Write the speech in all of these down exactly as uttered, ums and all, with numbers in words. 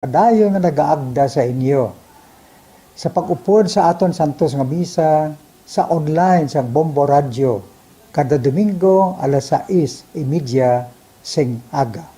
padayon nga nagaagda sa inyo sa pag-upod sa aton santos nga misa sa online sang Bombo Radyo kada Domingo alas sais y media sing aga.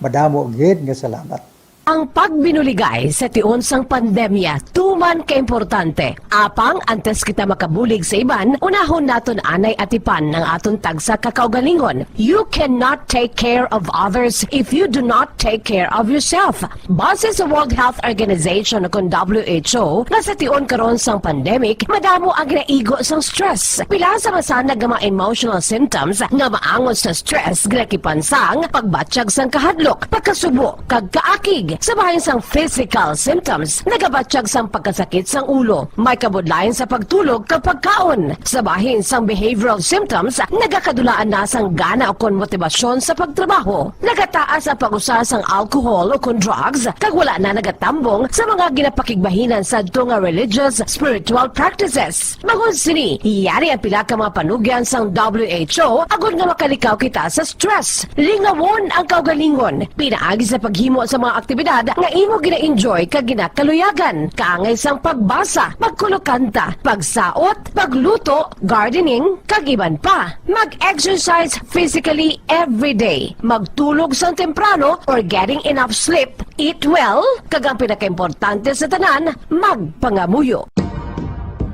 Madamo gid nga salamat. Ang pagbinuligay sa tion sang pandemya tuman ka importante. Apang antes kita makabulig sa iban, unahon naton anay atipan ang aton tagsa ka kaugalingon. You cannot take care of others if you do not take care of yourself. Base sa World Health Organization o kon W H O, nga sa tion karon sang pandemic, madamo ang ginaigo sang stress. Pila sa masanag nga mga emotional symptoms nga maangot sa stress ginakipan sang pagbatyag sang kahadlok, pagkasubo, kag kaakig. Sa bahin sang physical symptoms, nagabatyag sang pagkasakit sang ulo, may kabudlayan sa pagtulog kag pagkaon. Sa bahin sang behavioral symptoms, nagakadulaan na sang gana ukon motibasyon sa pagtrabaho. Nagataas ang pag-usa sang alcohol ukon drugs, kag wala na nagatambong sa mga ginapakigbahinan sadto nga religious, spiritual practices. Bangod sini, yari ang pila ka mga panugyan sang W H O agod nga makalikaw kita sa stress. Lingawon ang kaugalingon pinaagi sa paghimo sa mga aktibidad nga imo gina-enjoy kag ginakaluyagan, kaangay sang pagbasa, pagkulokanta, pagsaot, pagluto, gardening, kag iban pa. Mag-exercise physically every day. Magtulog sang temprano or getting enough sleep. Eat well, kag ang pinakaimportante sa tanan, magpangamuyo.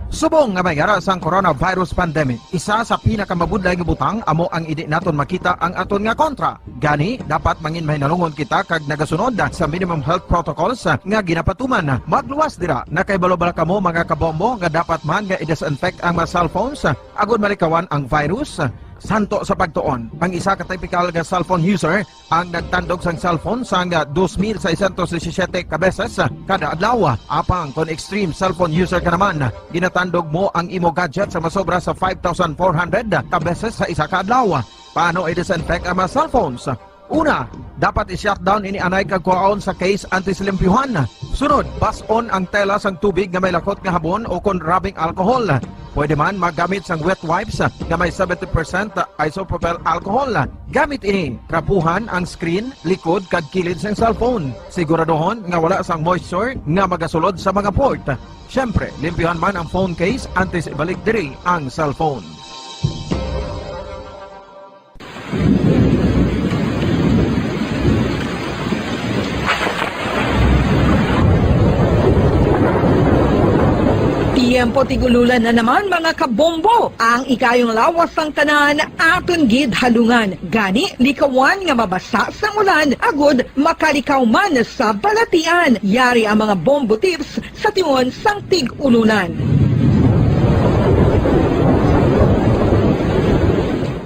Subong nga may ara sang coronavirus pandemic, isa sa pinakamabudlay nga butang amo ang indi naton makita ang aton nga kontra. Gani, dapat mangin mahinalungon kita kag nagasunod sa minimum health protocols nga ginapatuman. Magluwas dira, nakahibalo bala kamo, mga kabombo, nga dapat man nga i-disinfect ang mga cellphones agod malikawan ang virus? Santo sa pagtuon, ang isa ka typical nga cellphone user ang nagtandog sang cellphone sang dos mil seiscientos disisiyete ka beses kada adlaw. Apang kon extreme cellphone user ka naman, ginatandog mo ang imo gadget sa masobra sa five thousand four hundred ka beses sa isa ka adlaw. Paano i-disinfect ang mga cellphones? Una, dapat i-shutdown ini anay kag kuhaon sa case antes limpyuhan. Sunod, bas-on ang tela sang tubig nga may lakot nga habon o kon rubbing alcohol. Pwede man maggamit sang wet wipes nga may seventy percent isopropyl alcohol. Gamit ini, trapuhan ang screen, likod, kag kilid sang cellphone. Siguraduhon nga wala sang moisture nga magasulod sa mga port. Siyempre, limpyuhan man ang phone case antes ibalik diri ang cellphone. Tiyempo tig-ululan na naman, mga kabombo. Ang ikayong lawas sang tanan aton gid halungan. Gani, likawan nga mabasa sang ulan agud makalikaw man sa balatian. Yari ang mga bombo tips sa tion sang tig-ulunan.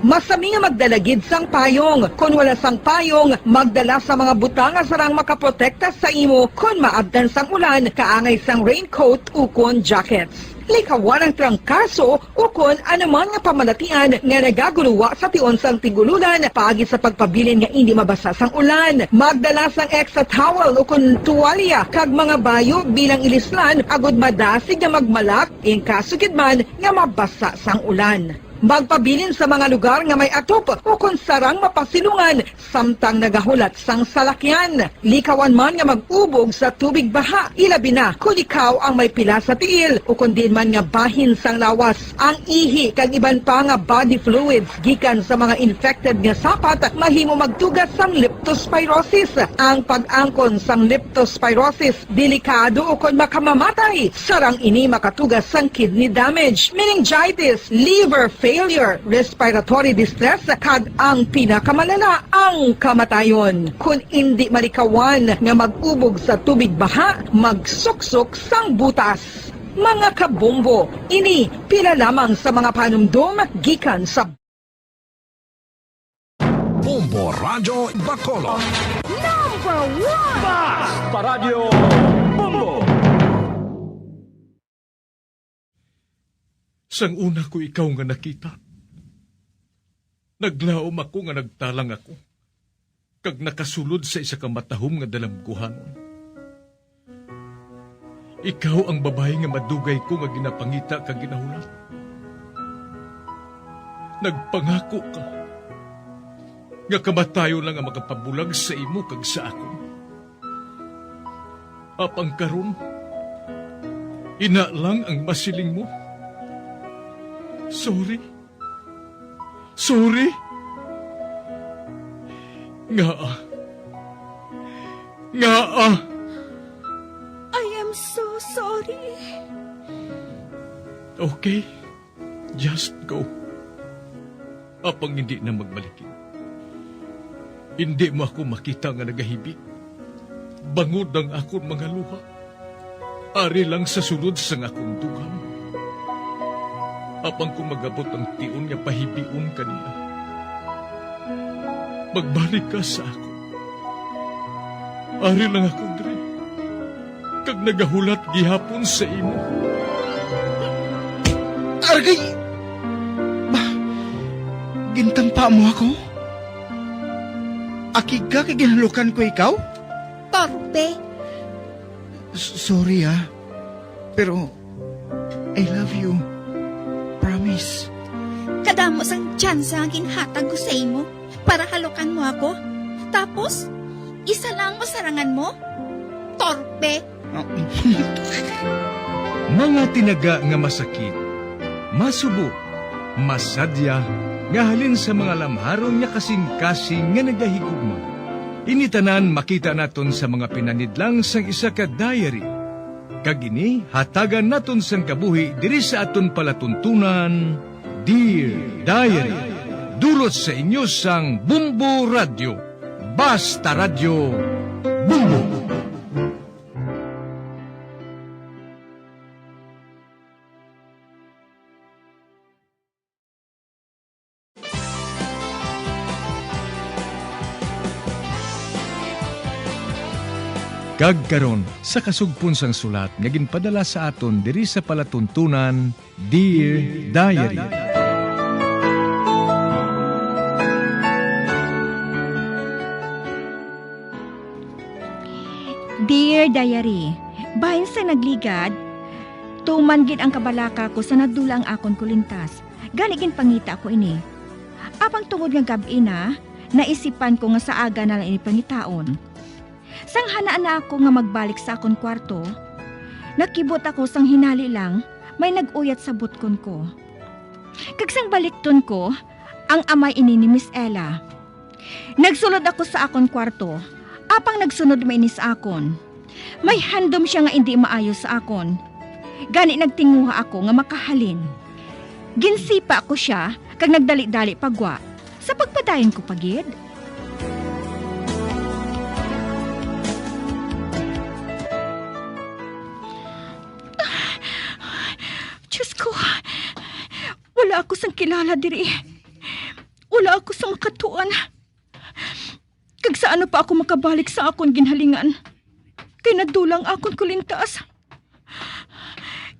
Masami nga magdala gid sang payong. Kon wala sang payong, magdala sa mga butang nga sarang makaprotekta sa imo kon maabtan sang ulan, kaangay sang raincoat ukon jackets. Likawan ang trangkaso ukon anuman nga pamalatian nga nagaguluwa sa tion sang tig-ulunan paagi sa pagpabilin nga indi mabasa sang ulan. Magdala sang extra towel ukon tuwalya kag mga bayo bilang ilislan agud madasig nga magmalak in kaso gid man nga mabasa sang ulan. Magpabilin sa mga lugar nga may atop ukon sarang mapasilungan samtang nagahulat sang salakyan. Likawan man nga mag-ubog sa tubig baha, ilabi na kon ikaw ang may pila sa tiil ukon diin man nga bahin sang lawas. Ang ihi kag iban pa nga body fluids gikan sa mga infected nga sapat mahimo magtuga sang leptospirosis. Ang pag-angkon sang leptospirosis delikado ukon makamamatay. Sarang ini makatuga sang kidney damage, meningitis, liver failure, respiratory distress, kag ang pinakamalala, ang kamatayon. Kon indi malikawan nga mag-ubog sa tubig baha, magsuksok sang butas. Mga kabombo, ini pila lamang sa mga panumdom gikan sa Bombo Radyo Bacolod. Number one! Bas pa Radyo Bombo! Sang una ko ikaw nga nakita, naglaom ako nga nagtalang ako, kag nakasulod sa isa ka matahom nga dalamguhanon. Ikaw ang babayi nga madugay ko nga ginapangita kag ginahulat. Nagpangako ka nga kamatayon lang ang makapabulag sa imo kag sa akon. Apang karon, ina lang ang masiling mo. Sorry. Sorry. Ngaa? Ngaa? I am so sorry. Okay. Just go. Apang hindi na magbalik. Hindi mo ako makita nga nagahibi. Bangod ang akon mga luha. Ari lang sa sulod sang akon dughan. Apang kung magabot ang tion nga pahibion ka niya, magbalik ka sa akon. Ari lang ako diri, kag nagahulat gihapon sa imo. Argay! Ba, gintampa mo ako? Akig ka kay ginhalukan ko ikaw? Torpe. S- sorry, ah. Pero, I love you. Promise. Kadamo sang tsansa nga ginhatag ko sa imo para halukan mo ako. Tapos, isa lang mo sarangan mo? Torpe. Mga tinaga nga masakit, masubo, masadya, nga halin sa mga lamharon nga kasing-kasing nga nagahigugma. Ini tanan makita naton sa mga pinanidlang sang isa ka diary. Kag ini hatagan naton sang kabuhi diri sa aton palatuntunan, Dear Diary. Dulot sa inyo sang Bumbo Radyo. Basta Radyo, Bumbo. Kag karon, sa kasugpon sang sulat nga ginpadala sa aton diri sa palatuntunan, Dear Diary. Dear Diary, bahin sa nagligad, tuman gid ang kabalaka ko sa nadula ang akon kulintas. Gani ginpangita ko ini. Apang tungod nga gab-i na, naisipan ko nga sa aga na lang ini pangitaon. Sang hanaan na ako nga magbalik sa akon kwarto, nakibot ako sang hinali lang may nag-uyat sa butkon ko. Kag sang balikton ko, ang amay ini ni Miss Ella. Nagsulod ako sa akon kwarto, apang nagsunod man ini sa akon. May handom sia nga indi maayo sa akon. Gani nagtinguha ako nga makahalin. Ginsipa ko sia kag nagdali-dali pagwa. Sa pagpadayon ko pa gid. Diyos ko, wala ako sang kilala diri. Wala ako sang makatuan. Kag sa ano pa ako makabalik sa akon ginhalingan? Kay nadula ang akon kulintas.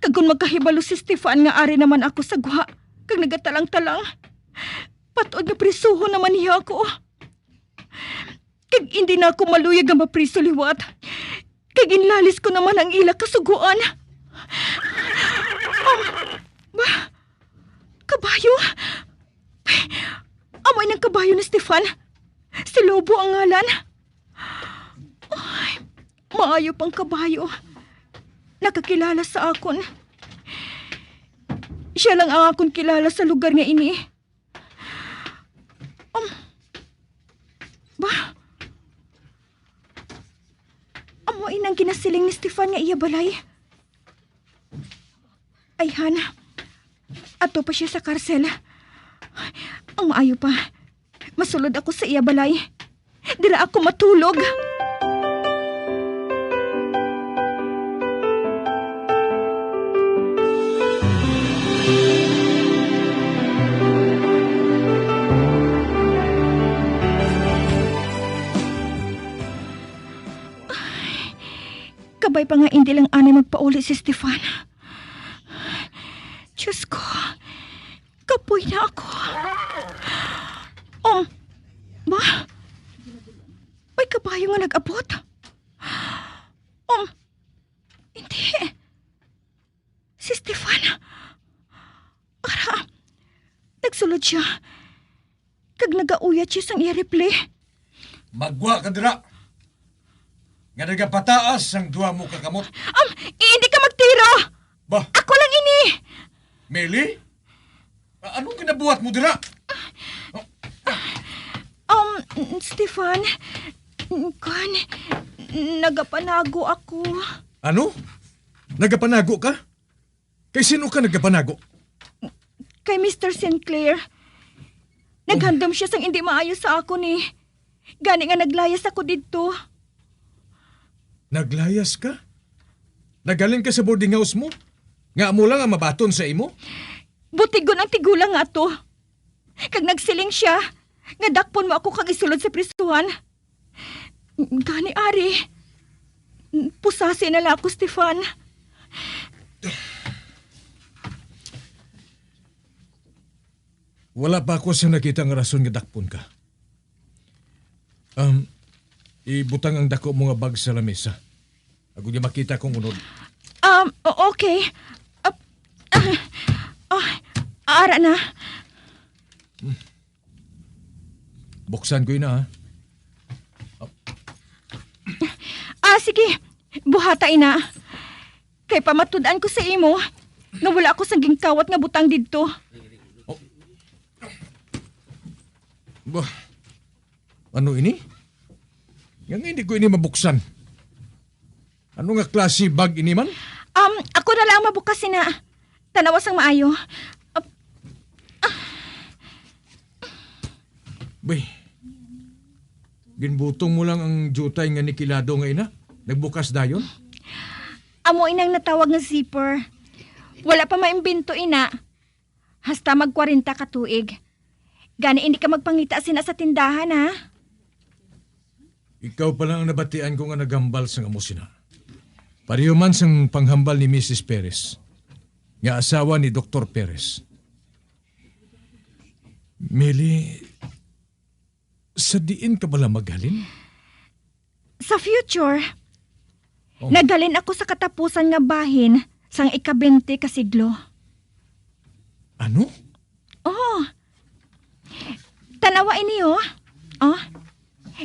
Kag kon makahibalo si Stefan nga ari naman ako sa guha kag nagatalang-talang, pat-od nga prisuhon naman niya ako. Kag indi na ako maluyag nga mapriso liwat, kay ginlalis ko naman ang ila kasugoan. Um, ba? Kabayo? Ay, amo ini ang kabayo ni Stefan. Si Lobo ang ngalan. Ay, maayo pang kabayo. Nakakilala sa akon. Siya lang ang akon kilala sa lugar nga ini. Um, ba? Amo ini ang ginasiling ni Stefan nga iya balay. Ayhan, ato pa siya sa karsel. Ang maayo pa, masulod ako sa iya balay. Dira ako matulog. Kabay pa nga indi lang anay magpauli si Stefan. Diyos ko, kapoy na ako. Um, ba? May kabayo nga nag-abot? Um, hindi. Si Stefan. Ara, nagsulod siya. Kag nagauyat siya sang iya rifle. Magwa ka dira. Nagapataas ang duha mo ka kamot. Um, hindi ka magtiro! Ba? Ako lang ini! Meli? A-, anong ginabuhat mo dira? Um, Stefan, kwan, nagapanago ako. Ano? Nagapanago ka? Kay sino ka nagapanago? Kay Mister Sinclair. Naghandom siya sang indi maayo sa akon, eh. Gani nga naglayas ako didto. Naglayas ka? Naghalin ka sa boarding house mo? Nga amo lang ang mabaton sa imo? Butigon ang tigulang nga ato. Kag nagsiling sia nga dakpon mo ako kag isulod sa prisuhan. Gani, ari, pusasi na lang ako, Stefan. Wala pa ako sa nakita nga rason nga dakpon ka. Um, ibutang ang dako mo nga bag sa lamesa. Agud nga makita kong unod. Um, o-, okay. Ah, ah, oh, ara na. Buksan ko ina, ha? Ah, sige. Buhata ina. Kay pamatud-an ko sa imo nga wala ako sang gingkawat nga butang didto. Oh. Bah, ano ini? Nga hindi ko ini mabuksan. Ano nga klase bag ini man? Um, ako na lang mabukas sina. Tanawa sang maayo. Ap-, Bay, ginbutong mo lang ang diutay nga nikilado nga ina? Nagbukas dayon? Amo inang natawag nga zipper. Wala pa maimbento ina. Hasta mag kwarenta ka tuig. Gani, hindi ka magpangita sina sa tindahan, ha? Ikaw pa lang ang nabatian ko nga naghambal sang amo sina. Pareho man sang panghambal ni Missus Perez, nga asawa ni Doktor Perez. Mili, sa diin ka bala maghalin? Sa future, Oh. naghalin ako sa katapusan nga bahin sang ika-bente ka siglo. Ano? Oh. Tanawa ini, oh. Oh.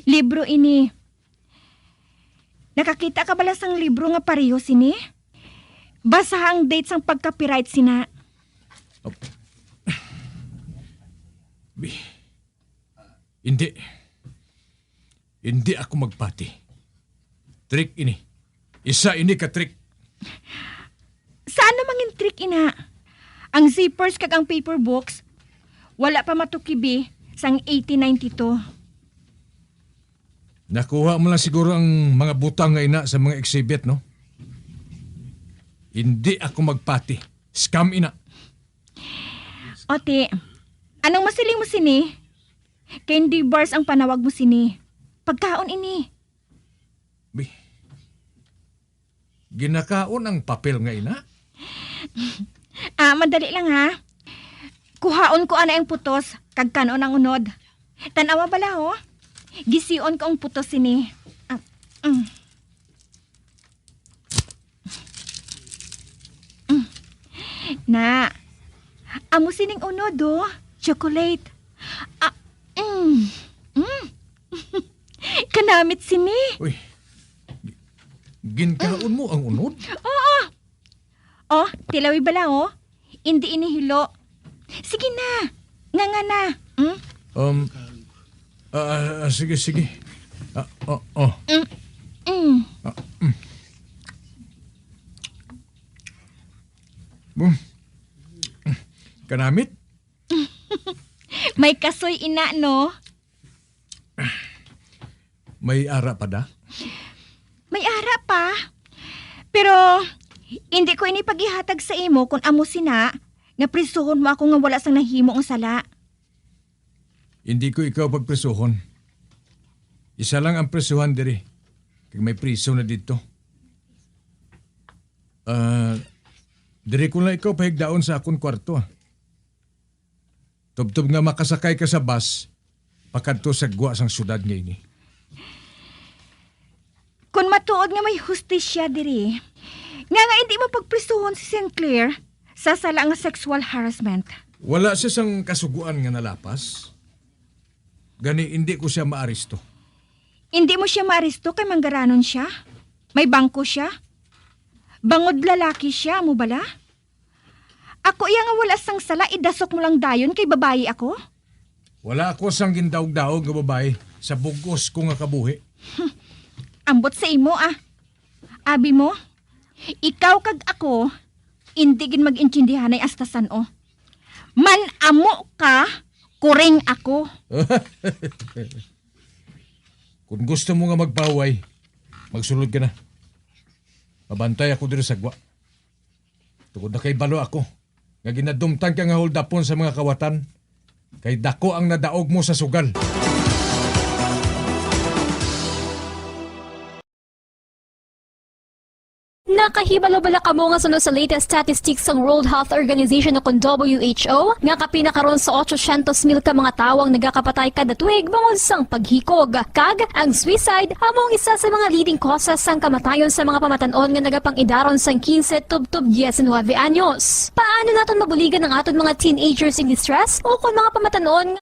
Libro ini. Nakakita ka bala sang libro nga pareho sini? Basaha ang date sang pag-copyright sina. Bi-, Hindi. Hindi ako magpati. Trick ini. Isa ini ka trick. Saan na mangin trick ina? Ang zippers kag ang paper books, wala pa matukibi sang eighteen ninety-two. Nakuha mo lang siguro ang mga butang nga ina sa mga exhibit, no? Hindi ako magpati. Scam ina. Oti, anong masiling mo sini? Candy bars ang panawag mo sini. Pagkaon ini. Bi-, ginakaon ang papel nga ina? Ah, madali lang ha. Kuhaon ko ana ang putos, kag kan-on ang unod. Tan-awa bala, oh. Gision ko ang putos sini. Ah, mm. Mm. Na, amo sining unod, oh. Chocolate. Ah, mm. Mm. Kanamit sini. Uy, gi-, ginkaon mo ang unod? Oo. Oh, tilawi bala, oh. Indi ini hilo. Sige na. Nga, nga na. Hmm? Um, ah, ah, sige, sige. Ah, oh, oh. Mm, mm. Ah, mm. Bum. Kanamit? May kasoy ina, no? May ara pa da? May ara pa. Pero hindi ko ini paghihatag sa imo kung amo sina nga prisuhon mo ako nga wala sang nahimo nga sala. Hindi ko ikaw pagprisuhon. Isa lang ang prisuhan diri. Kag may priso na didto. Ah, diri ko lang ikaw pahigdaon sa akon kwarto, ah. Tubtob nga makasakay ka sa bus, pakadto sa gwa sang syudad nga ini. Kon matuod nga may hustisya diri, nga nga hindi mo pagprisuhon si Sinclair sa sala nga sexual harassment. Wala siya sang kasugoan nga nalapas. Gani, hindi ko siya maaresto. Hindi mo siya maaresto kay manggaranon siya? May bangko siya? Bangod lalaki siya, amo bala? Ako iya nga wala sang sala, idasok mo lang dayon kay babayi ako? Wala ako sang gindaog-daog nga babayi sa bug-os ko nga kabuhi. Ambot sa imo, ah. Abi mo, ikaw kag ako, indi gid mag-intindihanay hasta san-o. Man-amo ka, kuring ako. Kung gusto mo nga magpahuway, magsulod ka na. Mabantay ako diri sa gwa. Tungod nakahibalo ako nga ginadumtan ka nga huldapon sa mga kawatan, kay daku ang nadaog mo sa sugal. Nakahibalo bala kamo nga suno sa latest statistics sang World Health Organization o kon W H O nga kapin na karon sa otso syentos mil ka mga tawo ang nagakapatay kada tuig bangod sang paghikog? Kag ang suicide amo ang isa sa mga leading causes sang kamatayon sa mga pamatan-on nga nagapang-idaron sang kinse tubtob diecinuebe anyos. Paano naton mabuligan ang aton mga teenagers in distress o kon mga pamatan-on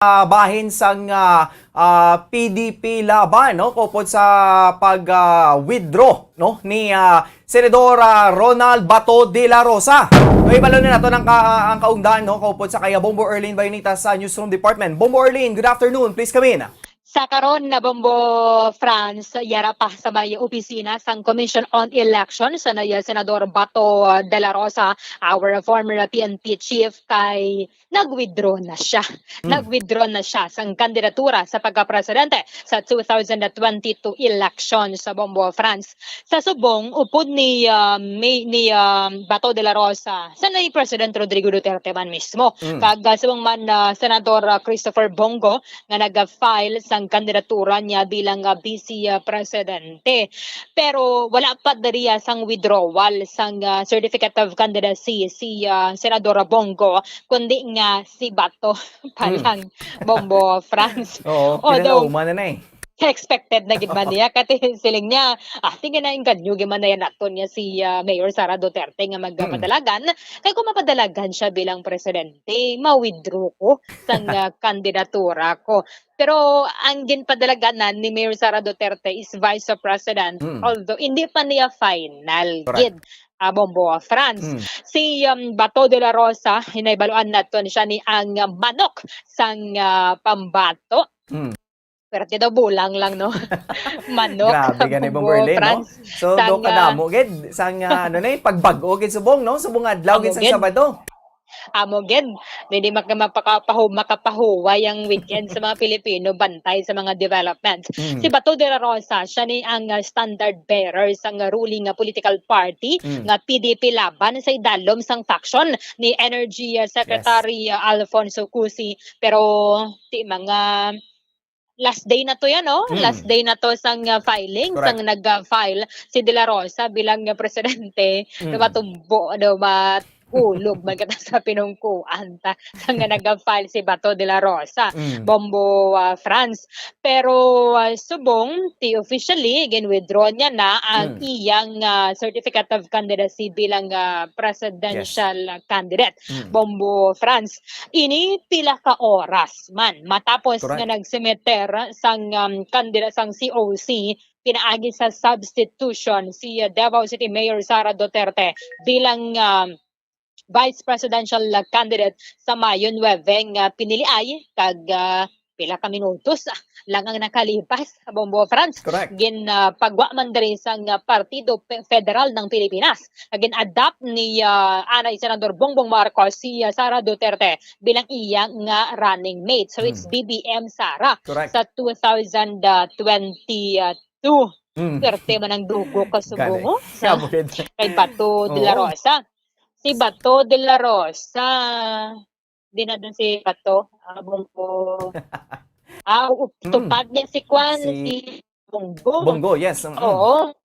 Ah, bahin sang, ah, ah, P D P Laban, no, kaupod sa pag, ah, withdraw, no, ni, ah, Senador, ah, Ronald Bato de la Rosa. No, ibalo na nato ang, ka, ang kaungdan, no, kaupod sa kaya Bombo Erlin Bayonita sa Newsroom Department. Bombo Erlin, good afternoon. Please come in. Sa karon na, Bombo Franz, yara pa sa may opisina sang Commission on Elections na ya Senador Bato de la Rosa, our former P N P chief, kay nag-withdraw na siya. Hmm. Nag-withdraw na siya sang kandidatura sa pagkapresidente sa two thousand twenty-two election sa, Bombo Franz. Sa subong, upod ni, ah, may, ni, ah, Bato de la Rosa, sa ni President Rodrigo Duterte man mismo. Hmm. Kag, ah, subong man, ah, Senador, ah, Christopher Bong Go, nga naga-file sang kandidatura niya bilang, ah, Vice, ah, Presidente. Pero wala pa diri, ah, sang withdrawal sang, ah, Certificate of Candidacy si, ah, Senadora Bong Go, kundi nga si Bato pa lang, Bombo Franz. Oo, although, kinalauman na na eh. Expected na gid man niya, kay siling niya, ah, sige na, inganyo gid man na yan naton niya si, ah, Mayor Sara Duterte nga magpadalagan. Kay kung mapadalagan siya bilang presidente, ma-withdraw ko sang, ah, kandidatura ko. Pero ang ginpadalaganan ni Mayor Sara Duterte is Vice President, although hindi pa niya final gid, ah, Bombo Franz. Si, um, Bato de la Rosa, hinaybaluan naton siya ni ang manok sang, ah, pambato. Pero ti daw bulang lang, no? Manok, Grabe gani, Bombo Erlin, no? Franz. So, do kadamo gid sang, ah, ano na, eh, pagbag-o gid subong, no? Subong adlaw gid sang Sabado. Amo gid, dili maka-, mapakapahu-, makapahuway ang weekend sa mga Pilipino bantay sa mga development. Si Bato de la Rosa, siya ni ang, ah, standard bearer sang ruling, ah, political party nga P D P Laban sa idalom sang faction ni Energy, ah, Secretary, ah, Alfonso Cusi. Pero ti mga last day na to yan, no? Last day na to sang, uh, filing, sang nag-file si De La Rosa bilang, uh, presidente. Diba, tumbo, diba, hulog man kita sa pinungkuan ta, sang nga nag-file si Bato De La Rosa, Bombo, uh, Franz. Pero, uh, subong, ti officially, gin-withdraw niya na ang iyang, uh, certificate of candidacy bilang, uh, presidential candidate. Bombo Franz. Ini pila ka oras man matapos nga nagsimiter sang, um, kandida sang C O C pinaagi sa substitution si, uh, Davao City Mayor Sara Duterte bilang, um, vice presidential candidate sa Mayo nuebe nga piniliay, kag, uh, pila ka minutos, ah, lang ang nakalipas, Bombo Franz. Gin, ah, pagwa man diri sang, ah, Partido Pe-, Federal ng Pilipinas. Gin-adopt ni, ah, anay Senador Bongbong Marcos si, ah, Sara Duterte bilang iya nga running mate. So, it's B B M Sara sa two thousand twenty-two. Swerte man ang dugo ka subong, oh. Kay Bato de la Rosa. Si Bato de la Rosa. Di na dun si Bato, ah, Bongo. Ah, u-, tupad niya si Kwan, si Bongo. Bongo, yes. Oo.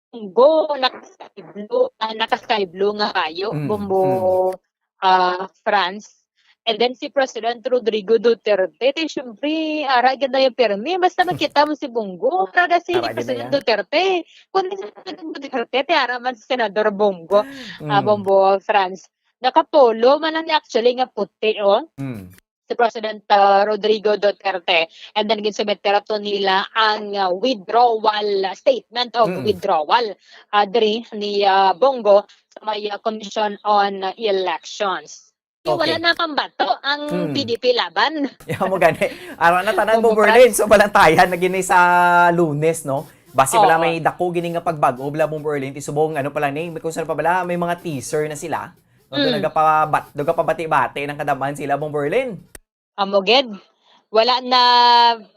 Bongo, naka-sky blue, ah, naka-sky blue nga kayo, Bongo, ah, France. And then si President Rodrigo Duterte, ti, syempre, ara gid na yung pirmi. Basta makita mo si Bongo, ara si President Duterte. Kung si President Duterte, ara man si Senador Bongo, ah, Bongo, France. Naka-polo man lang ni actually nga puti, oh. Mm. si President, ah, Rodrigo Duterte. And then, ginsubmit ra to nila ang, ah, withdrawal, ah, statement of Mm. withdrawal, ah, diri ni, ah, Bong Go sa may, ah, Commission on Elections. Wala Okay. na pambato ang Hmm. P D P Laban. Amo gani. Ara na tanan, Bombo Bombo Berlin. Franz. So, balantayan na gini sa Lunes, no? Basi pala Oo. may dako gini nga pagbag-o, bala, Bombo Berlin. Ti subong, ano pala ni, may kung saan pa bala, may mga teaser na sila. No, doon Mm. nagapabat-, doon nagapabati-bati ng kadaman sila, Bombo Berlin. Amo gid. Wala na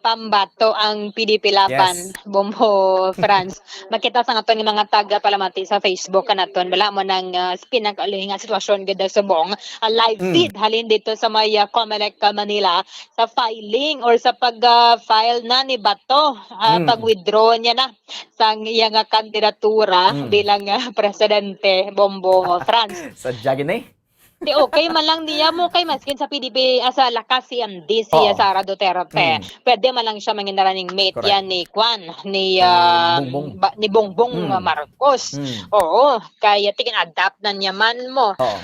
pambato ang P D P Laban, Yes. Bombo Franz. Makita sa aton nga mga taga palamati sa Facebook kanaton, wala mo nang, ah, pinakaluhi nga sitwasyon gid subong. Ah, live Mm. feed halin dito sa may, ah, Comelec, ah, Manila sa filing or sa pag, ah, file na ni Bato, ah, Mm. pag-withdraw niya na sang iya nga kandidatura Mm. bilang, ah, presidente, Bombo Franz. Sadya gini. Ti okay man lang niya mo kay maskin sa P D P, ah, sa lakas si M D, si, ah, Oo. Sara Duterte. Mm. Pwede man lang siya mangin running mate Correct. yan ni Kwan, ni, Ni ah, Bongbong. ba-, ni Bongbong Mm. Marcos. Mm. Oo, kaya tingin adapt na niya man mo. Oo.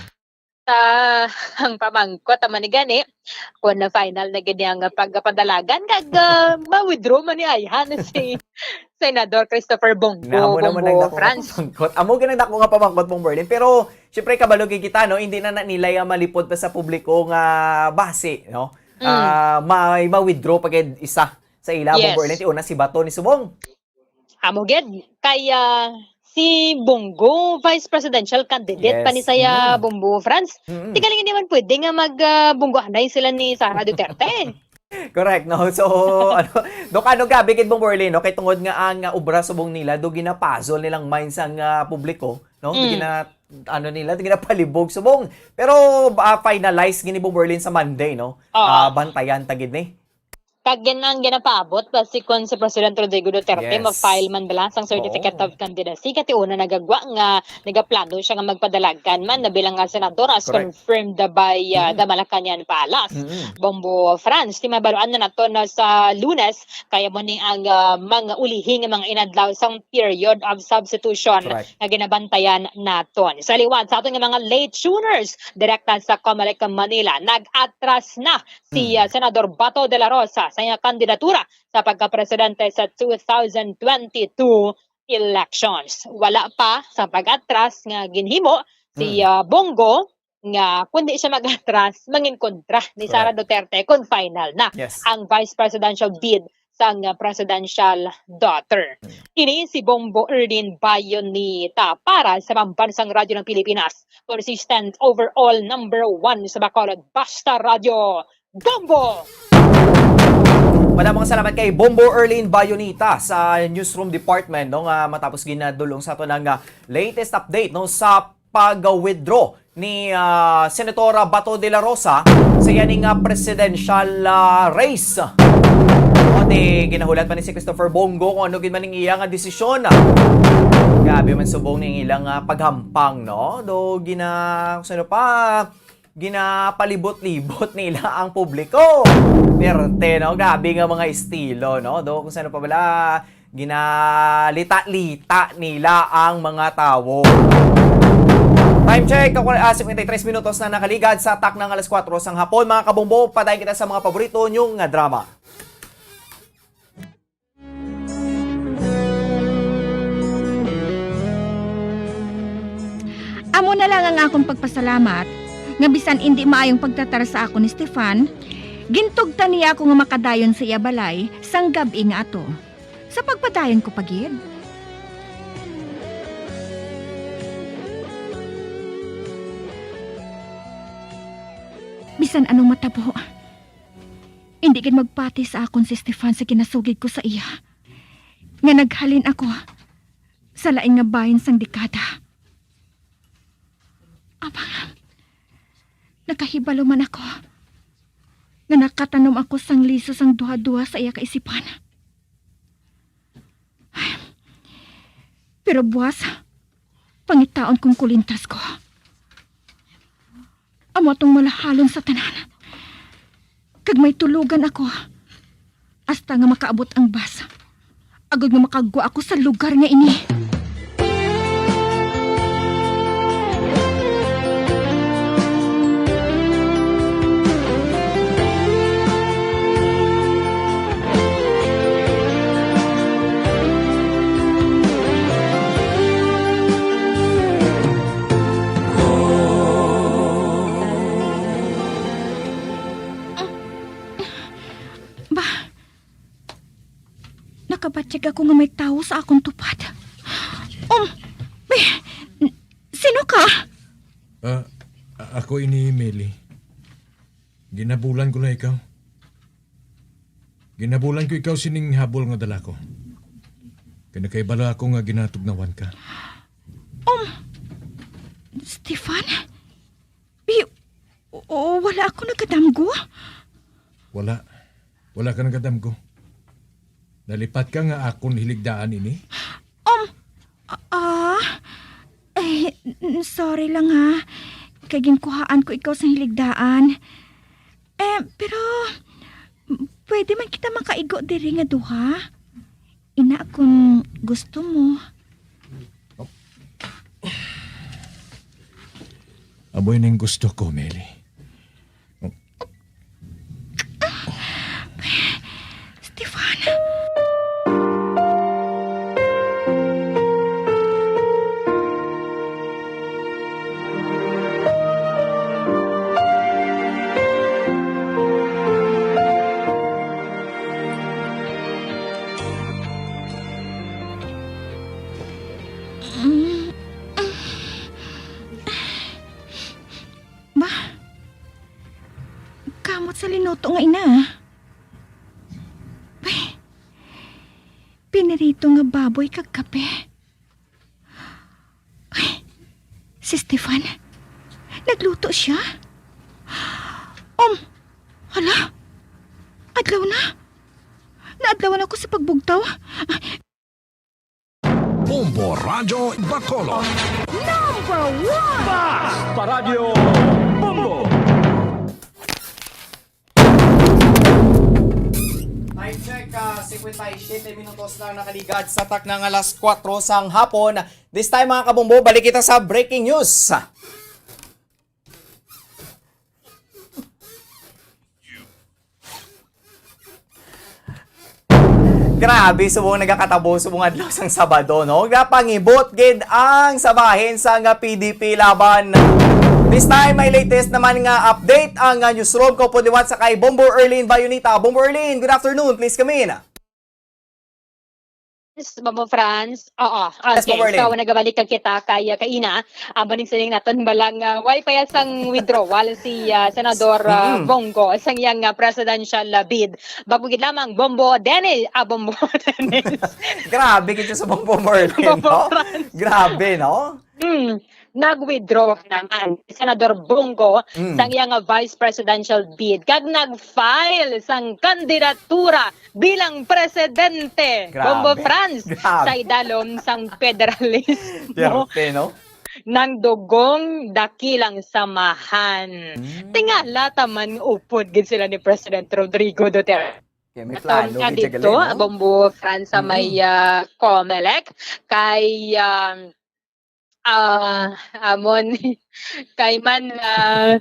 Sa ang pamangkot naman ni gani, kung na final na gid ang pagpadalagan, kag, ah, ma-withdraw man ni Ayhan si Senador Christopher Bongo, Namo naman Bongo ang dako nga Franz. pamangkot. Amo gid ang dako nga pamangkot, Bong Berlin. Pero, syempre, kabalo gid kita, no? Hindi na, na nila yung malipod pa sa publiko nga basi, no? Mm. Ah, may ma-withdraw pa gid isa sa ila, Bong Yes. Berlin. Ti una si Bato ni Subong. Amo gid. Kaya si Bongo, vice presidential candidate pa ni Yes. saya, Mm. Bongo Franz. Mm. Ti galing hindi man pwede nga mag, ah, Bongo anay sila ni Sara Duterte. Correct, no? So, ano, Doc, ano, grabe gid, Bong Berlin, no? Kay tungod nga ang, ah, obra subong nila, do ginapuzzle nilang minds ang, ah, publiko, no? Do Mm. gina-, ano nila, do ginapalibog subong. Pero, ah, finalize gini, Bong Berlin, sa Monday, no? Oo. Ah, bantayan ta gid ni. Kag yan ang ginapaabot pa si kon si President Rodrigo Duterte Yes. mag-file man bala sang Certificate Oo. of Candidacy, kay ti una nagagwa nga nagaplano siya nga magpadalagan man na bilang nga senador as Correct. confirmed by, uh, Mm. the Malacañang Palace. Mm-mm. Bombo Franz, ti mabaluan na nato na sa Lunes, kaya mo ni ang, uh, mga ulihi nga mga inadlaw sang period of substitution Correct. nga ginabantayan naton. Sa liwat sa aton nga mga late tuners, direkta sa Comelec Manila, nag-atras na si, Mm. uh, Senador Bato de la Rosa sa iyang kandidatura sa pagkapresidente sa two thousand twenty-two elections. Wala pa sa pag-atras nga ginhimo si, Mm. ah, Bongo nga kundi siya mag-atras, manginkontra ni Sara Correct. Duterte kung final na Yes. ang vice presidential bid sang, ah, presidential daughter. Mm. Ini si Bombo Erlin Bayonita para sa Pambansang Radyo ng Pilipinas, consistent overall number one sa Bacolod, Basta Radyo. Bombo! Madamong salamat kay Bombo Erlin Bayonita sa Newsroom Department, no, nga matapos ginadulong sa ato ng, ah, latest update, no, sa pag-withdraw ni, ah, Senator Bato de la Rosa sa iyaning, ah, presidential, ah, race. O, di, ginahulat pa ni si Christopher Bongo kung ano gid man ang iya nga desisyon. Grabe man subong ning ilang, ah, paghampang, no? Do, gina-, kung sino pa, ginapalibot-libot nila ang publiko. Perte, no? Grabe nga mga estilo, no? Do, kung saan pa bala, ginalita-lita nila ang mga tawo. Time check, ako, ah, fifty-three minutos na nakaligad sa taknang alas kuwatro sang hapon. Mga kabombo, padayon kita sa mga paborito nyo nga drama. Amo na lang ang akon pagpasalamat nga bisan indi maayong pagtratar sa akon ni Stefan, gintugtan niya ako nga makadayon sa iya balay sang gab-i nga ato. Sa pagpadayon ko pa gid. Bisan anong matabo, indi gid magpati sa akon si Stefan sa ginasugid ko sa iya, nga naghalin ako sa lain nga bahin sang dekada. Amang, nakahibalo man ako nga nakatanom ako sang liso sang duha-duha sa iya kaisipan. Pero buwas, pangitaon kong kulintas ko. Amo atong malahalon sa tanan. Kag may tulugan ako hasta nga makaabot ang bus, agod nga makagwa ako sa lugar nga ini. Nakabatyag ako nga may tawo sa akon tupad. Um, eh, sino ka? Ah, a- ako ini, Meli. Ginabulan ko na ikaw. Ginabulan ko ikaw sining habol nga dala ko. Kay nakahibalo ako nga ginatugnawan ka. Um, Stefan? Bi-, o, wala ako nagadamgo. Wala. Wala ka nagadamgo. Nalipat ka nga akon hiligdaan ini? Um, ah, ah, eh, n- sorry lang ha. Kay ginkuhaan ko ikaw sa hiligdaan. Eh, pero pwede man kita makaigo diri nga duha? Ina kung gusto mo. Amo ning gusto ko, Meli. Stefan. Ba? Kamot sa linuto nga ina. Bay, pinirito nga baboy kag kape. Ay, si Stefan. Nagluto siya? Um, hala. Adlaw na. Naadlawan ako sa pagbugtaw. Bombo Radyo Bacolod. Number one! Paradyo Bombo! Time check, ah, cincuenta y siete minutos na nakaligad sa takna nga alas kuwatro sang hapon. This time, mga kabombo, balik kita sa breaking news. Grabe, subong nagakatabo, subong adlaw sang Sabado, no? Napangibot gid ang sa bahin sang P D P Laban. This time, may latest naman nga update ang, ah, newsroom ko po liwat sa kay Bombo Erlin Bayonita. Bombo Erlin, good afternoon. Please come in. Yes, Bombo Franz. Oo. Yes, okay. Bombo Erlin. So, nagabalik ka kita kay, ah, kaina. Amo ning siling naton balang, ah, way pa sang withdrawal si, ah, Senador, ah, Mm-mm. Bongo sa iyang, ah, presidential, ah, bid. Bago gid lamang, Bombo Dennis, ah, Bombo Dennis. Grabe gid sa Bombo Merlin, Bombo no? Franz. Grabe, no? Hmm. Nag-withdraw naman si Senador Bongo Mm. sang iyang, ah, vice presidential bid kag nag-file sang kandidatura bilang presidente, Grabe. Bombo Franz, Grabe. sa idalom sang federalismo Yarte, no? ng dugong dakilang samahan. Mm. Tingala ta man upod gid sila ni President Rodrigo Duterte. Kaya may Atong plano, ka gid siya dito, galing, no? Bombo Franz, sa may, Mm. ah, Comelec, kay, ah, ah, amon, kay man, ah,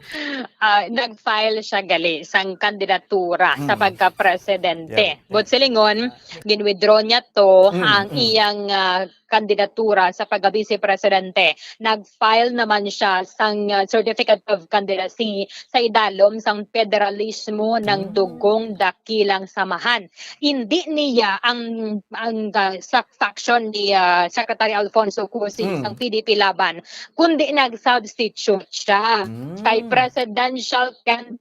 ah, nag-file siya gali sang kandidatura sa Mm. pagka-presidente. Yeah. But silingon, gin-withdraw niya to Mm, ang mm. iyang, ah, kandidatura sa pagka-vice presidente. Nag-file naman siya sang, ah, certificate of candidacy sa idalom sang federalismo ng Mm. dugong dakilang samahan. Hindi niya ang, ang, ah, sa faction ni, ah, Secretary Alfonso Cusi Mm. sang P D P Laban, kundi nag-substitute siya Mm. kay presidential can-,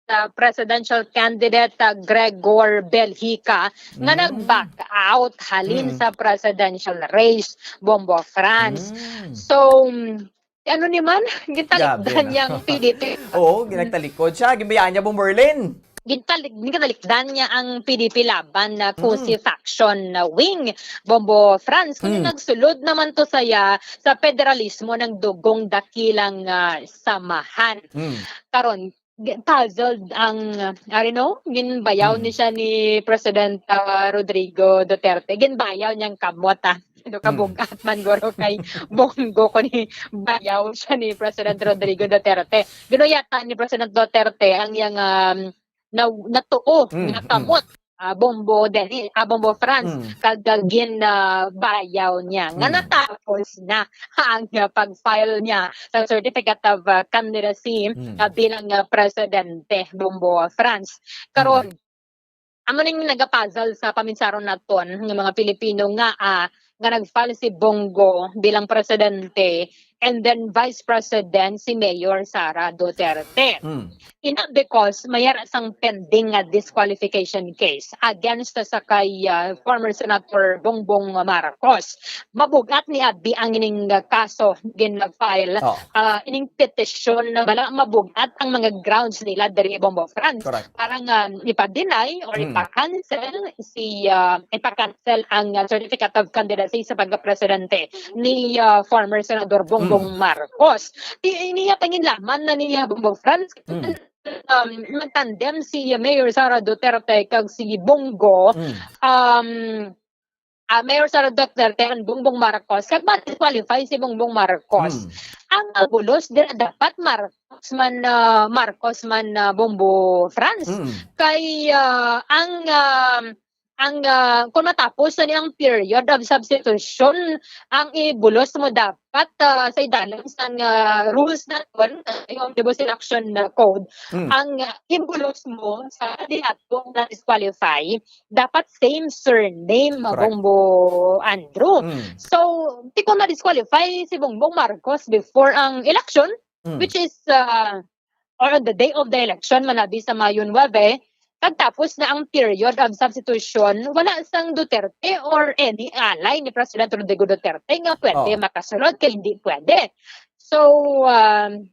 ah, presidential candidate, ah, Gregor Belgica, nga Mm. nag-back out halin Mm. sa presidential race, Bombo Franz. Mm. So, mm, ano ni man, gintalikdan Grabe, no? niya ang P D P. Oo, ginagtalikod siya. Ginbayaan niya, Bombo Erlin. Gintalik-, gintalikdan niya ang P D P Laban na Mm. Cusi faction na wing, Bombo Franz. Kundi Mm. nagsulod naman to saya sa federalismo ng dugong dakilang, ah, samahan. Mm. Karon, g-, puzzled ang, ah, I don't know, ginbayaw Mm. ni siya ni President, ah, Rodrigo Duterte. Ginbayaw niyang kamot, ah. Ano ka, Mm. bugat man, guro, kay Bongo ko ni bayaw siya ni President Rodrigo Duterte. Ginuyatan ni President Duterte ang iyang, um, na-, natuo Mm, nga mm. kamot, ah, Bombo Dennis, ah, Bombo Franz, Mm. kag, ah, gin, ah, bayaw niya. Nga Mm. natapos na ang, ah, pag-file niya sa Certificate of, ah, Candidacy, Mm. ah, bilang, ah, presidente, Bombo Franz. Karon, Mm. amo ning nagapuzzle sa paminsaron naton nga mga Pilipino nga, ah, nga nag-file si Bongo bilang presidente and then Vice President si Mayor Sara Duterte. Mm. Ina because may ara sang pending nga disqualification case against sa kay, ah, former Senator Bongbong Marcos. Mabug-at ni abi ang ining, ah, kaso gin-file, Oh. ah, ining petisyon na bala mabug-at ang mga grounds nila diri Bongbong France. Correct. Para nga ipa-deny or Mm. ipa-cancel si, ah, ipa-cancel ang, ah, certificate of candidacy sa pagkapresidente ni, ah, former Senador Bongbong Mm. Marcos. Ti-, niya panginlaman na niya Bongbong France. Mm. Um, nagtandem si Mayor Sara Duterte kag si Bongo. Mm. Um, ah, Mayor Sara Duterte and Bongbong Marcos, kag ma-disqualify si Bongbong Marcos. Mm. Ang, ah, bulos dira dapat Marcos man, ah, Marcos man, ah, Bongbong France. Mm. Kay, ah, ang, ah, ang, ah, kung matapos na ni ang period of substitution, ang ibulos mo dapat, ah, sa idalom sang, ah, rules naton, ah, yung Omnibus Election, ah, Code, Mm. ang, ah, ibulos mo sa kandidato nga na-disqualify, dapat same surname, Correct. Bongbong Andrew. Mm. So, di ko ma-disqualify si Bongbong Marcos before ang election, Mm. which is, ah, or on the day of the election, manabi sa Mayo nuebe, kag tapos na ang period of substitution, wala sang Duterte or any ally ni President Rodrigo Duterte nga pwede Oh. makasulod kay hindi pwede. So, um,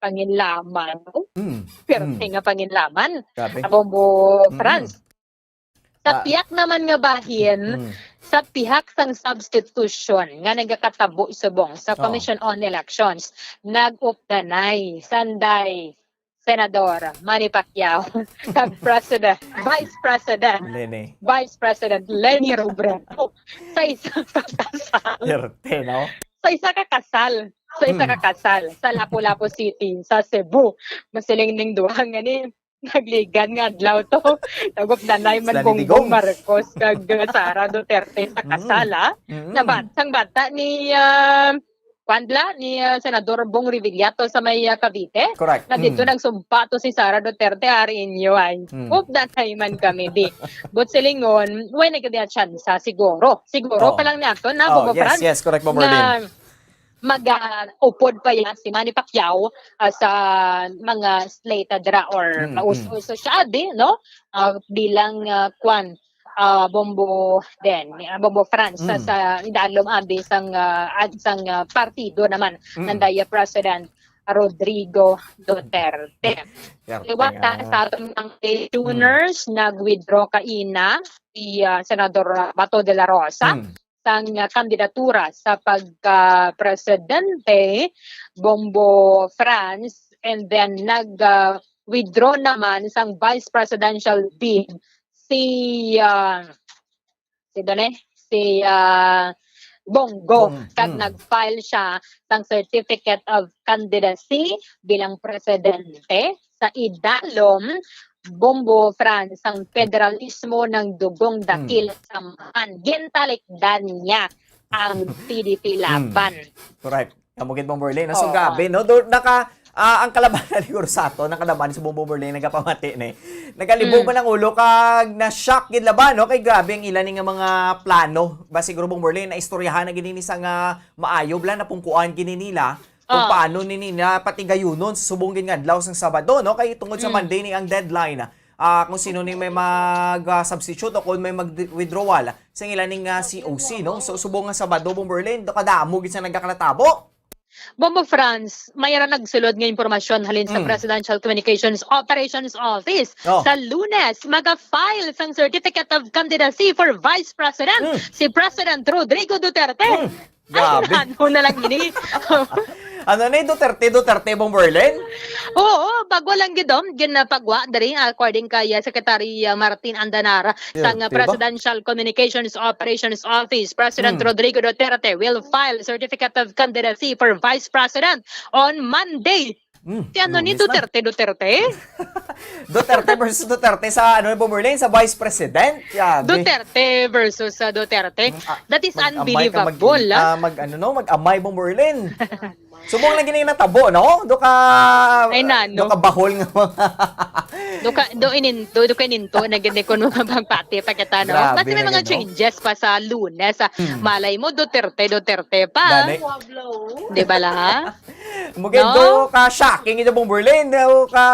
panginlaman, no? Mm. Perte Mm. nga panginlaman. Grabe. Bongbong Mm. France. Sa Ah. pihak naman nga bahin, Mm. sa pihak sang substitution nga nagakatabo subong sa Oh. Commission on Elections, nag-updanay, sanday, Senador Manny Pacquiao, kag President, Vice President, Leni. Vice President Leni Robredo, sa isa ka kasal. Perte, no? Sa isa ka kasal. Sa isa Mm. ka kasal. Sa Lapu-Lapu City, sa Cebu. Masiling ning duha nga ni nagligan nga adlaw to. Nag-updanay man Sila ni Bongbong Digong. Marcos kag Sara Duterte sa Mm. kasal, ah. Mm. Nabat-, sang bata ni, ah, kwan bala, ni, ah, Senador Bong Revilla to sa may, ah, Cavite. Correct. Na dito Mm. nagsumpa to si Sara Duterte, ari inyo ay. Mm. Updanay man kami di. But silingon, way na gid ang tsansa, siguro. Siguro Oo. pa lang ni Acton na, Oo, Bongbong yes, Franz, yes, correct, Bongbong na Marlene. mag-, ah, upod pa yan si Manny Pacquiao, ah, sa mga slate dira or Mm, mauso-uso siya, di, no? Ah, bilang, ah, kwan, ah, Bongbong din, ah, Bongbong Franz sa, Mm. sa idalom abi sang, ah, ad-, sang, ah, partido naman Mm. ng daya President Rodrigo Duterte. Duterte, Liwat ta ah. sa aton mga Mm. tuners, nag-withdraw kaina si, ah, Senador Bato de la Rosa. Mm. sang, ah, kandidatura sa pagka-presidente, Bongbong Franz, and then nag, ah, withdraw naman sang vice presidential bid si, ah, si, ano ni? Si, ah, Bongo. Bong-, Kag mm. nag-file siya sang certificate of candidacy bilang presidente sa idalom, Bongbong Franz, sang federalismo ng dugong dakil Mm. samhan gintalikdan niya ang P D P Mm. Laban. Correct. Amo gid, Bongbong Marlene, no? So, Oo. grabe, no? Do, naka, ah, ang kalabanan siguro sa ato, nakalaban si Bongbong Marlene, nagapamati ni. Nagalibog Mm. man ang ulo, kag na-shock gid laban, no? Kay grabe ang ila ni nga mga plano. Ba siguro, Bongbong Marlene, naistoryahan na gid ni sa nga maayo, bala, napungkuan gid ni nila kung Ah. paano ni nila patigayunon sa subong gid nga adlaw sang Sabado, no? Kay tungod sa Mm. Monday ni ang deadline, ah, kung sino ni may mag, ah, substitute o kung may mag-withdrawal sa ila ning, ah, C O C, no? So, subong nga Sabado, Bongbong Marlene, do kadamo gid sa nagakalatabo. Bongbong Franz, may ra nagsulod nga impormasyon halin sa Mm. Presidential Communications Operations Office. Oh. Sa Lunes, maga-file sang Certificate of Candidacy for Vice President Mm. si President Rodrigo Duterte. Mm. Ay, Grabe. ano na lang ini? Ano ni, Duterte, Duterte, Bongbong Marlene? Oo, bago lang gid, um, ginapagwa diri, according kay, uh, Secretary, uh, Martin Andanara sang, uh, Duterte ba? Presidential Communications Operations Office. President Hmm. Rodrigo Duterte will file certificate of candidacy for Vice President on Monday, Hmm, Si ano ni Lunes na. Duterte, Duterte? Duterte versus Duterte sa, ano, Bomberlin, sa Vice President. Grabe. Duterte versus uh, Duterte. Mm, ah, That is mag-amay ka, mag-, unbelievable, ah. ah, mag, ano, no? Mag-amay, Bomberlin. Subong lang gini natabo, no? Do ka, Ay, nano. Do ka bahol nga mga Do ka, do ininto, do ka ininto na gid kon mga pagpati pa kita, no? Grabe Kasi may na mga gid, no? Changes pa sa Lunes, ah. Hmm. Malay mo, Duterte, Duterte pa. Dali. Di ba la? Mugendo No? Ka shocking ito, Bomberlin. Do ka,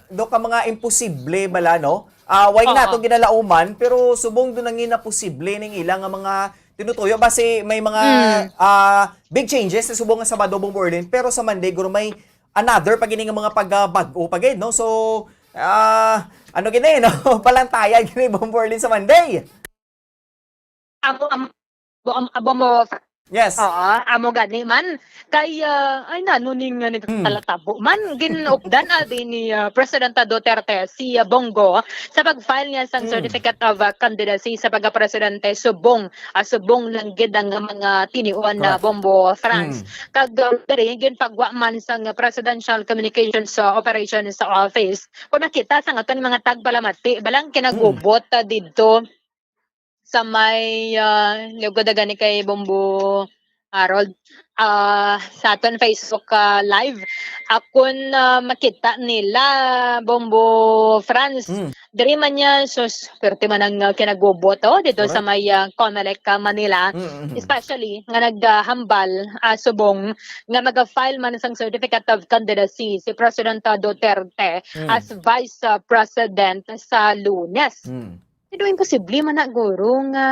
do ka mga imposible bala, no? Ah, way Oo. Nato ginalauman, pero subong do nangin na posible ning ila nga mga tinutuyo. Basi may mga Mm. ah, big changes sa subong nga Sabado, Bomberlin, pero sa Monday, guro may another pa gini nga mga pagbag-o pa gid, no? So, ah, ano gini, no? Palantayan gini, Bomberlin, sa Monday. Amo, amo, amo, amo mo, Yes. Oo, amo gani man. Kay, ah, ay, nano ning, ah, ning Hmm. talatabo man, ginupdan abi ni, ah, Presidenta Duterte si, ah, Bongo sa pag-file niya sang Hmm. Certificate of, ah, Candidacy sa pagka-presidente subong, ah, subong lang gid ang mga tinion na Correct. Bombo France. Hmm. Kag, ah, diri, ginpagwa man sang Presidential Communications, ah, Operations Office. Kung nakita sa aton mga tagpalamati, balang kinagubot, ah, didto sa may, ah, lugod na gani kay Bombo Harold, ah, sa aton Facebook, ah, live. Akon, ah, makita nila, Bombo France. Mm. Diri man niya, sus, perte man ang, ah, kinagubot, oh, dito sa Correct. may, ah, Comelec, ah, Manila. Mm, mm, mm. Especially nga naghambal, ah, subong nga mag-file man sang Certificate of Candidacy si President, ah, Duterte Mm. as Vice, ah, President sa Lunes. Mm. Pero imposible man na, guro, nga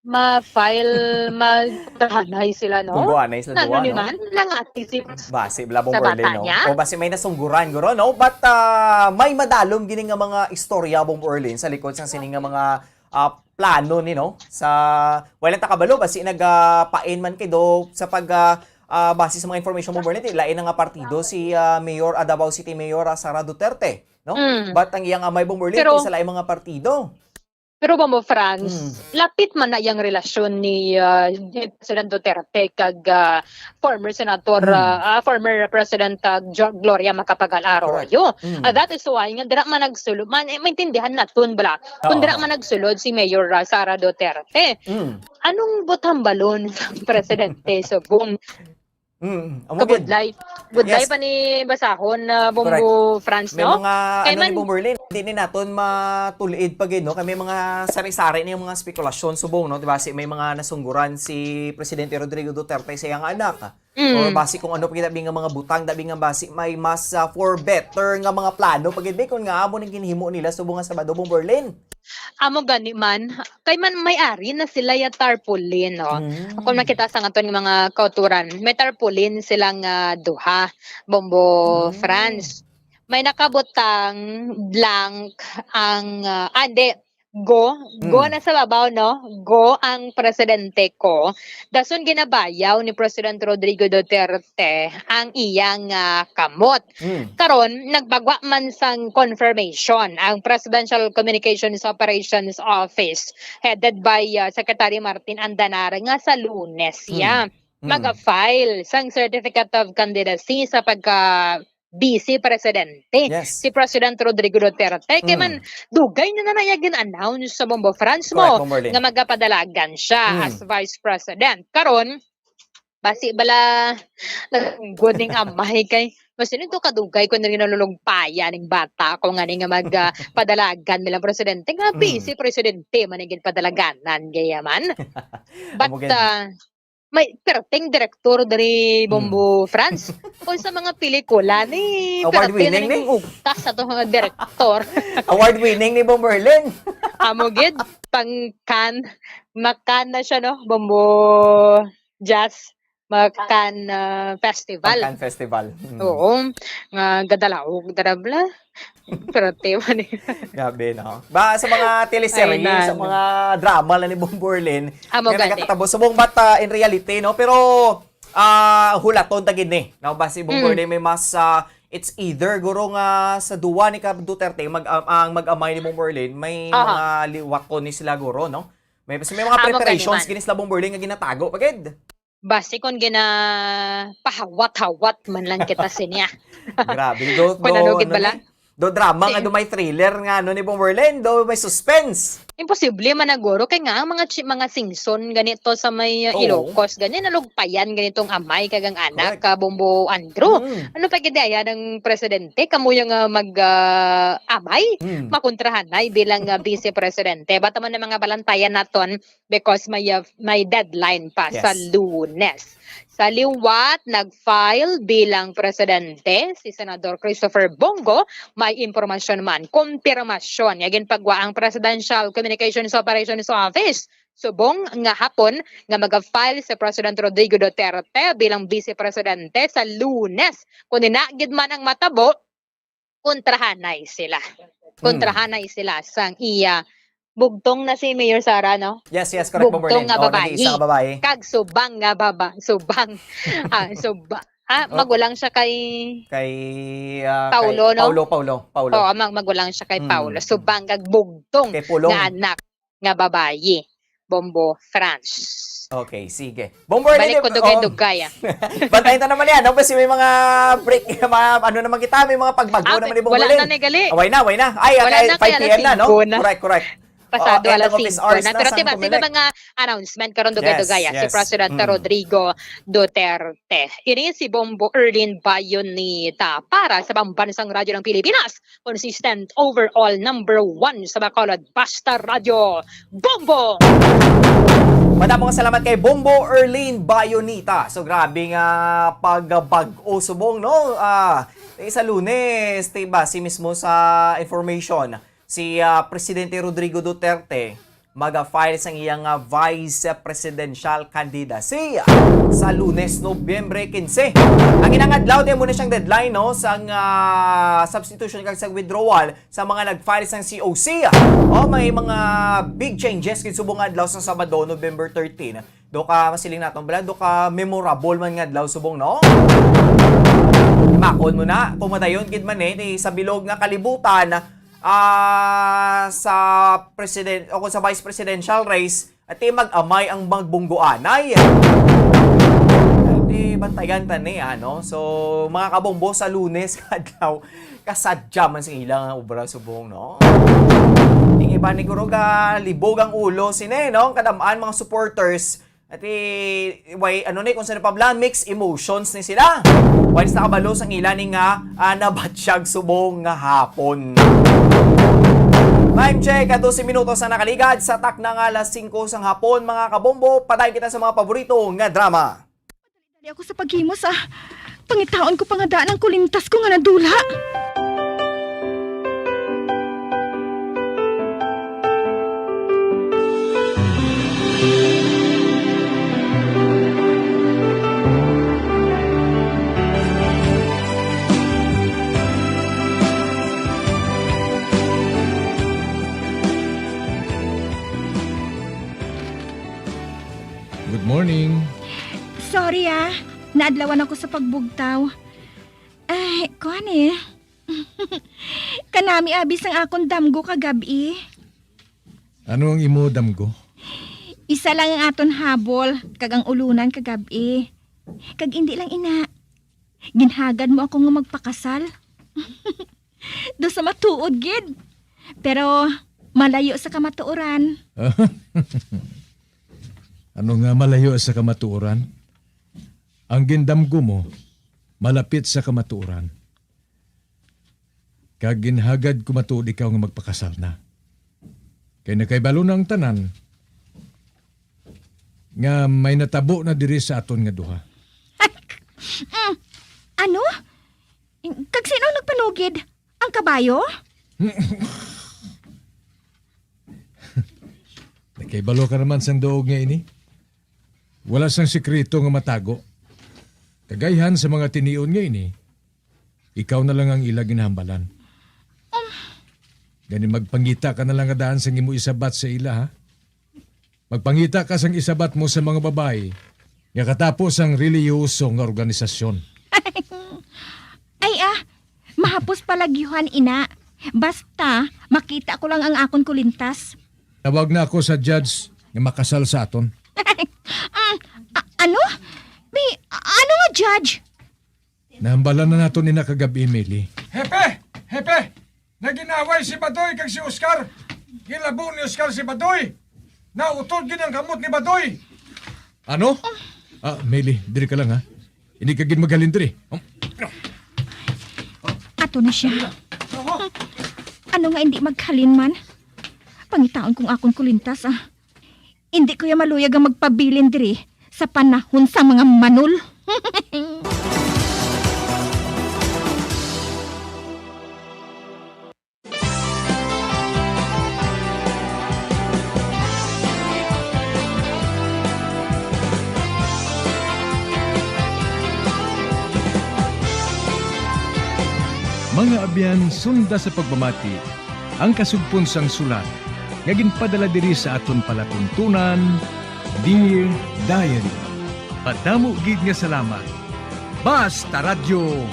ma-file, magkahanay sila, no? Kung buwanay sila Nano duwa, ni no? Man, nangati si Basi, bala, sa Bombo Erlin, bata no? niya? O basi may nasungguran, guro, no? But ah, may madalom gini nga mga istorya, Bombo Erlin, sa likod sang sini nga mga ah, plano ni, no? Sa, wala ta kabalo, basi nagapain man kay do sa pag ah, ah, base sa mga information, Bombo Erlin, lain na nga partido si ah, Mayor, ah, Davao City Mayor, ah, Sara Duterte, no? Mm. But ang iyang amay, Bombo Erlin, Pero sa lain mga partido. Pero Bombo France, Mm. lapit man na iyang relasyon ni, ah, ni President Duterte kag, ah, former Senator, Mm. ah, ah, former President, ah, Jo-, Gloria Macapagal Arroyo. Correct. Mm. Ah, that is why nga dira man nagsulod, man, eh, maintindihan naton bala. Kung Oo. Dira man nagsulod si Mayor, ah, Sara Duterte. Mm. Anong butang balon sa presidente subong? Mm. Amo gid. Kabudlay. Budlay Yes. pa ni basahon na Bombo France, May no? mga, Kay ano man ni Bombo Erlin, di ni naton matulid pa gid, no? Kay may mga sari-sari ni mga spekulasyon subong, no? Diba? Si, may mga nasungguran si Presidente Rodrigo Duterte sa iyang anak. Mm. O basi kung ano pa gid abi nga mga butang, dabi nga basi may mas ah, for better nga mga plano pa gid, be, kung nga amo ning ginhimo nila subong nga Sabado, Bombo Erlin. Amo gani man, kay man may ari na sila ya tarpaulin, no? Mm. Kung makita sa aton nga mga kauturan, may tarpaulin sila nga duha, Bombo Mm. France. May nakabutang blank ang, ah, ah, di, go, go Mm. na sa babaw, no? Go ang presidente ko. Dason ginabayaw ni President Rodrigo Duterte ang iyang, ah, kamot. Mm. Karon, nagbagwa man sang confirmation ang Presidential Communications Operations Office headed by, uh, Secretary Martin Andanar nga sa Lunes Mm. ya Mm. maga-file sang Certificate of Candidacy sa pagka Vice Presidente Yes. si President Rodrigo Duterte. Kay Mm. man, dugay na na iya gin-announce sa Bombo France mo Correct, Bombo Erlin. nga magapadalagan siya Mm. as Vice President. Karon, basi bala, naggunggod ning amay kay, mas yun ito kadugay ko na rin nalulugpaya ning bata ko nga ni nga mag, ah, padalagan nilang presidente. Nga Mm. busy presidente man ang ginpadalaganan, gaya man. But, Amo gid. ah, may perting direktor diri, Mm. Bombo France. Kung sa mga pelikula ni, Award perting winning na ning ni? Ugtas sa itong mga direktor. Award winning ni Bombo Erlin. Amo gid, pang Cannes, makan na siya, no? Bombo Jazz, makan, ah, Festival. Pang Cannes Festival. Mm. Oo. Nga gadalaog, darabla. Pero tiwa ni. Grabe, no? Ba, sa mga teleserye, Ay, na, sa no. Mga drama lang ni Bombo Erlin, Amo nga gani. Nakakatabo. Subong, but ah, in reality, no? Pero, ah, hulaton ta gid ni, no? Basi Bombo Mm. Erlin may mas, ah, it's either, guro, nga sa duwa ni ka Duterte, mag, ah, ang mag-amay ni Bombo Erlin, may Aha. Mga liwaton ni sila, guro, no? May, may mga Amo gani preparations man. Gini sila, Bombo Erlin, nga ginatago pa gid. Basi kon ginapahawat-hawat man lang kita sinya. Grabe, do, Kung do, ano gid ano bala? ni? Do drama nga, Di- do may thriller nga, ano ni Bong Merlin, do may suspense. Imposible man na guro, kay nga ang mga chi-, mga singson ganito sa may, uh, Oo. Ilocos, ganyan, nalugpayan ganitong amay kag ang anak, Correct. ka Bombo Andrew. Mm. Ano pa gid aya ng presidente? Kamo yung, uh, mag, uh, amay? Mm. Makontrahanay bilang, uh, vice presidente. Bata mo na mga balantayan naton, because may, uh, may deadline pa sa Yes. Lunes. Sa liwat, nag-file bilang presidente si Senador Christopher Bong Go. May impormasyon man, kompirmasyon nga ginpagwa ang Presidential Communications Operations Office subong nga hapon nga mag-file si President Rodrigo Duterte bilang vice presidente sa Lunes. Kung ina gid man ang matabo, kontrahanay sila. Hmm. Kontrahanay sila sang iya. Bugtong na si Mayor Sara, no? Yes, yes, correct, Bombo Bugtong Merlin. nga Oo, babayi. nag-iisa ka babayi. Kag subang nga baba-, subang. Ah, suba-, ah, Oh. magulang siya kay Kay, ah, Paulo, kay no? Paulo, Paulo, Paulo. Oo, mag-, magulang siya kay Hmm. Paulo. Subang kag bugtong Kay Pulong. nga anak nga babayi. Bombo France. Okay, sige. Bombo, Balik Lily, ko dugay-dugay, oh. ah. Bantayan ta naman yan, no? Kasi may mga break, mga ano naman kita, may mga pagbago Ah, naman ni Bombo wala Lynn. na ni gali. Away na, away na. Ay, Wala kay na, kay five P M na, alas singko no? na. Correct, correct. Pasado Oh, end alas of office singko hours na. na Pero sang tiba, tiba Comelec. mga announcement karon dugay-dugay, Yes, ah. Si yes. President Mm. Rodrigo Duterte. Ini si Bombo Erlin Bayonita para sa Pambansang Radyo ng Pilipinas. Consistent, overall number one sa Bacolod, Basta Radyo, Bombo! Madamo nga salamat kay Bombo Erlin Bayonita. So, grabe nga pagbag-o subong, no? Ah, sa Lunes, diba, si mismo sa information, si, ah, Presidente Rodrigo Duterte, maga-file sang iyang, ah, vice presidential candidacy sa Lunes, Nobyembre quince. Ang inang adlaw, di mo na siyang deadline, no, sang, ah, substitution kag sa withdrawal sa mga nag-file sang C O C. O, may mga big changes gid subong nga adlaw sa Sabado, November thirteen. Do ka masiling naton bala, do ka memorable man nga adlaw subong, no? Makon mo na, kung madayon gid man, eh, di sa bilog nga kalibutan, ah, sa president, o kung sa vice presidential race, ati mag-amay ang magbunggoanay. Di bantayan ta ni, ano? So, mga kabombo, sa Lunes nga adlaw, kasadya man sa ilang obra subong, no? Ang iba ni guro ga libog ang ulo sini, no? Ang kadam-an mga supporters, ati, way, ano ni, kung sino pa bala, mixed emotions ni sila. Way sila kabalo sang ila ni nga, ah, nabatsyag subong nga hapon. Time check, dose minutos ang nakaligad sa takna nga alas singko sang hapon, mga kabombo. Padayon kita sa mga paborito nga drama. Dali ako sa paghimo sa pangitaon ko pa nga daan ang kulintas ko nga nadula. Good morning. Sorry, ah. Naadlawan ako sa pagbugtaw. Ay, kuan eh. Kanami abi sang akon damgo kagab-i. Ano ang imo damgo? Isa lang ang aton habol, kag ang ulunan kagab-i. Kag indi lang ina. Ginhagad mo ako nga magpakasal. Do sa matuod gid. Pero malayo sa kamatuoran. Ano nga malayo sa kamatuoran? Ang gindamgo mo, malapit sa kamatuoran. Kag ginhagad ko matuod ikaw nga magpakasal na. Kay nakahibalo na ang tanan nga may natabo na diri sa aton nga duha. Mm, ano? Kag sino ang nagpanugid? Ang kabayo? Nakahibalo ka naman sang duog nga ini. Wala sang sikreto nga matago. Kag ayhan sa mga tinion nga ini, ikaw na lang ang ila ginahambalan. Um. Gani magpangita ka na lang nga daan sang imo isabat sa ila, ha? Magpangita ka sang isabat mo sa mga babayi nga katapo sang relihiyoso nga organisasyon. Ay, ah, mahapos palagyuhan ina. Basta, makita ko lang ang akon kulintas. Tawag na ako sa judge nga makasal sa aton. Mm, a-, ano? Judge! Nahambalan na nato ni na kagab-i, Meli. Hepe! Hepe! Nag-inaway si Badoy kag si Oscar. Ginlabo ni Oscar si Badoy. Nautod gid ang kamot ni Badoy. Ano? Ah, Meli, diri ka lang, ha? Hindi ka gid maghalin diri. Um, Ato na siya. Ano nga hindi maghalin man? Pangitaon kong akon kulintas, ah. Hindi ko ya maluyag ang magpabilin diri sa panahon sa mga manol. Mga abyan, sunda sa pagpamati ang kasugpon sang sulat nga ginpadala diri sa aton palatuntunan, Dear Diary. Madamo gid nga salamat. Basta Radyo,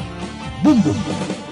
Bumbong!